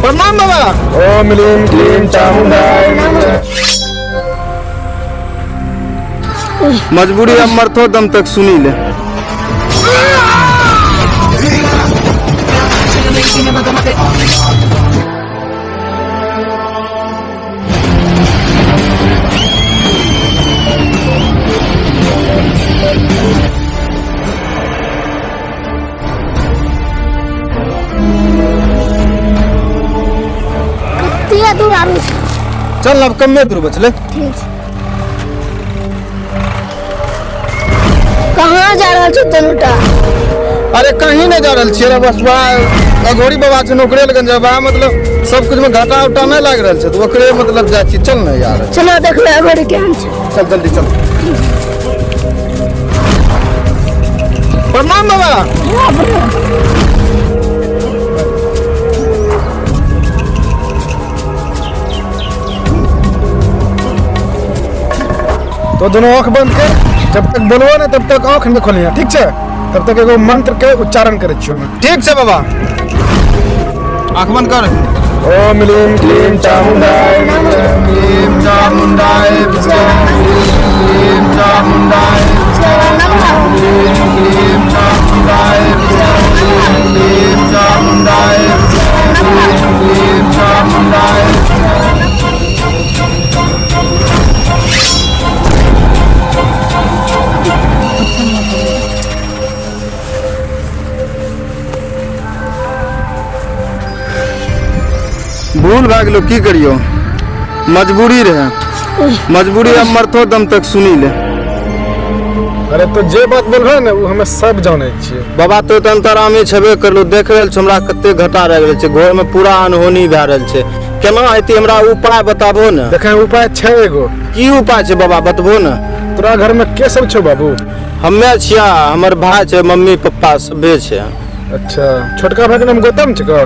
प्रणाम बाबा। ओम ह्रीं क्लीं चामुण्डाय। मजबूरी अब मरतो दम तक सुनी ले। कते दूर आरू छै? चल अब कमे दूर बचले। ठीक छै। कहाँ जा रहल छौ तनुटा? अरे कहीं नहीं जा रहल छियै रे, बस वएह अघोरी बाबा छै ओकरे लगन जेबै, मतलब सब कुछ में घाटा उटा नहीं लाग रहल छै तऽ ओकरे मतलब जाइ छी। चल ने यार। चलो देखबै अघोरी केहन छै। चल जल्दी चल। प्रणाम बाबा। तो दोनों आंख बंद कर, जब तक बोलबो ना तब तक आंख नहीं खोलिए, ठीक छै? तब तक एगो मंत्र के उच्चारण करै छियो। ठीक छै बाबा, आंख बंद कर। ओम ह्रीं क्लीं चामुण्डाय क्लीं चामुण्डाय क्लीं चामुण्डाय क्लीं चामुण्डाय क्लीं चामुण्डाय क्लीं चामुण्डाय। भूल भए गेलो, की करियो, मजबूरी रहे। मजबूरी अब मरतो दम तक सुनी ले। अरे तो जे बात बोलबे ने ओ हमे सब जानै छियै। बाबा तो तऽ अंतरामी छेबे करलो, देख रहल छौ हमरा कते घटा रह गेल छै, घर में पूरा अनहोनी भए रहल छै, केना हेतै हमरा उपाय बताबो ने। देखे उपाय छै एगो। की उपाय छै बाबा बतबो ने। तोरा घर में के सब छौ बाबू? हमे छिया, हमर भाई छै, मम्मी पप्पा सबे छै। अच्छा, छोटका भाई के नाम गौतम छै का?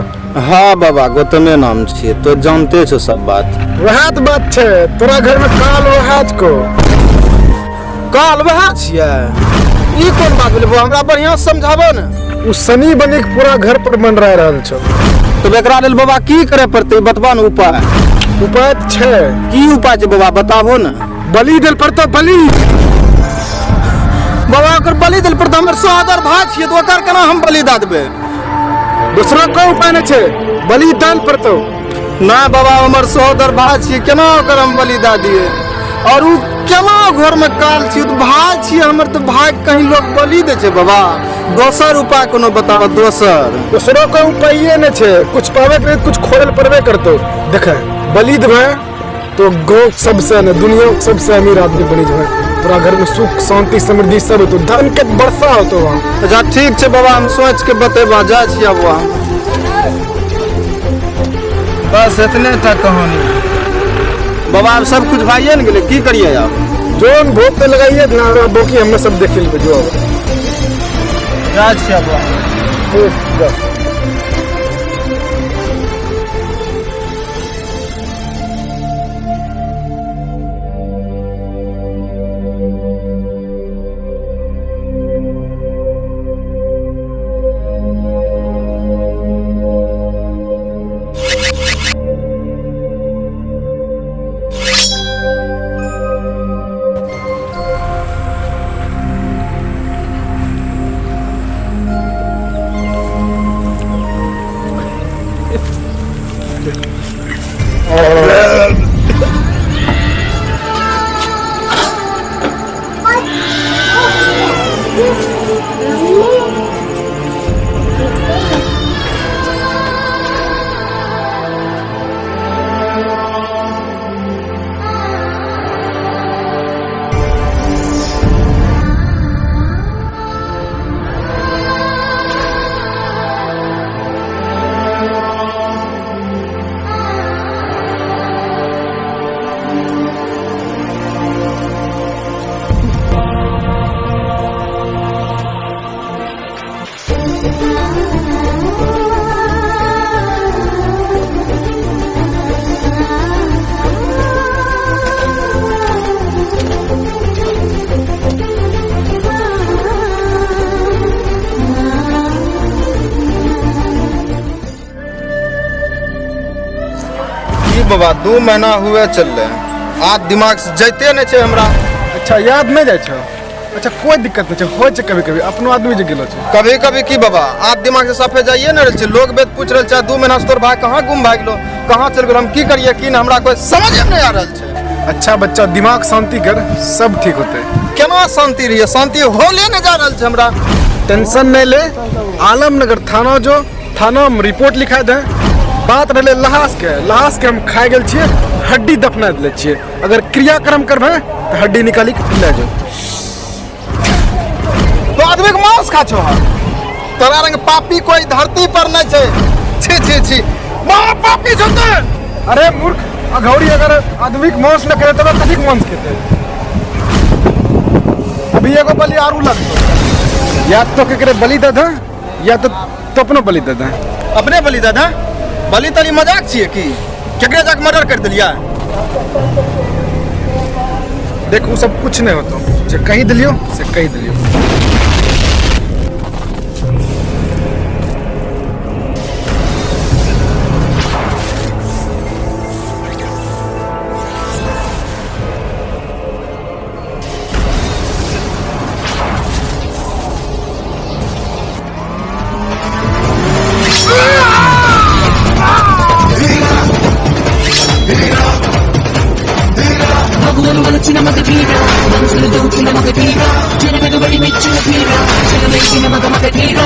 हाँ बाबा गौतमे नाम छियै, तो जानते छो सब बात। वएह तऽ बात छै, तोरा घर में काल वएह छको। काल वएह छियै? ई कोन बात भेलै बाबा, हमरा बढ़िया से समझाबो ने। उ शनि बनी के पूरा घर पर मंडरा रहल छौ। तब एकरा लेल बाबा की करे पड़तै बतबा ने उपाय। उपाय तऽ छै। की उपाय छै बाबा बताबो ने। बलि देल पड़तौ, बलि। बाबा ओकर बलि देल पड़तौ, हमर सोहदर भाई छियै तऽ ओकर केना हम बलि दऽ देबै? दोसरो कोई उपाय नहि छै, बलि देल पड़तौ। ना बाबा हमर सोहदर भाई छियै, केना ओकर हम बलि दऽ दियै? और उ केना घर में काल छियै, तऽ भाई छियै हमर, तऽ भाई के कहीं लोग बलि दै छै बाबा? दोसर उपाय कोनो बताबऽ दोसर। दोसरो कोई उपाये नहि छै, कुछ पावे के लिए कुछ खोड़े लए पड़बे करतौ। देखे बलि देबै तो गाँव सबसे ने दुनिया के सबसे अमीर आदमी बनी जेबै, तोरा घर में सुख शांति समृद्धि सब होतो, धन के वर्षा होतो वहाँ। अच्छा ठीक छै बाबा, हम सोच के बतेबा, जाइ छियै बौआ। बस इतने टा कहानी बाबा, आब सब कुछ भाइये ने गेलै, की करियै आब? जोन भोग तो लगाइए ना, बाकी हमें सब देख लेबै जो आब। जाइ छियै बौआ। ठीक, बस। बाबा 2 महीना हुए चलले, आज दिमाग से जाइते नहीं छै हमरा। अच्छा याद नहीं जाइ छौ? अच्छा कोई दिक्कत नहीं छै, होइ छै कभी कभी, अपनो आदमी जे गेलो छै। कभी कभी की बाबा, आज दिमाग से साफे जाइए ने रहल छै। लोग बेद पूछ रहल छै 2 महीना से तोर भाई कहाँ गुम भाग गेलो, कहाँ चल गेलो, हम की करिए की नहीं, हमरा कोई समझ में नहीं आ रहल छै। अच्छा बच्चा दिमाग शांति कर, सब ठीक होते। केना शांति रहिए, शांति होले नहीं जा रहल छै हमरा। टेंशन नहीं ले, आलमनगर थाना जो थाना में रिपोर्ट लिखा दे। बात रहले लहास के, लहास के हम खाए गेल छियै, हड्डी दफना देले छियै। अगर क्रियाक्रम करबै तऽ हड्डी निकाली के ले जाओ। तो आदमी के मांस खा छो, तोरा रंग पापी कोई धरती पर नहीं छै। छी छी छी, महा पापी छौ तू। अरे मूर्ख अघौरी, अगर आदमी के मांस न करे तब कथी के मांस खेतै? अभी एगो बलि आरू लगतो, या तो केकरे बलि दे दे या तो तो अपनो बलि दे दे। अपने बलि दे दे? बलि तली मजाक छियै की? केकरे जाके मर्डर कर देलियै? देख उ सब कुछ नहीं होतो, जे कही दिलियो से कही दिलियो। మగువలు వలచిన మగ వీర, మనసులు దోచిన మగ ధీర, జనమెగబడి మెచ్చిన ధీర, జనమెచ్చిన మగ మగ ధీర.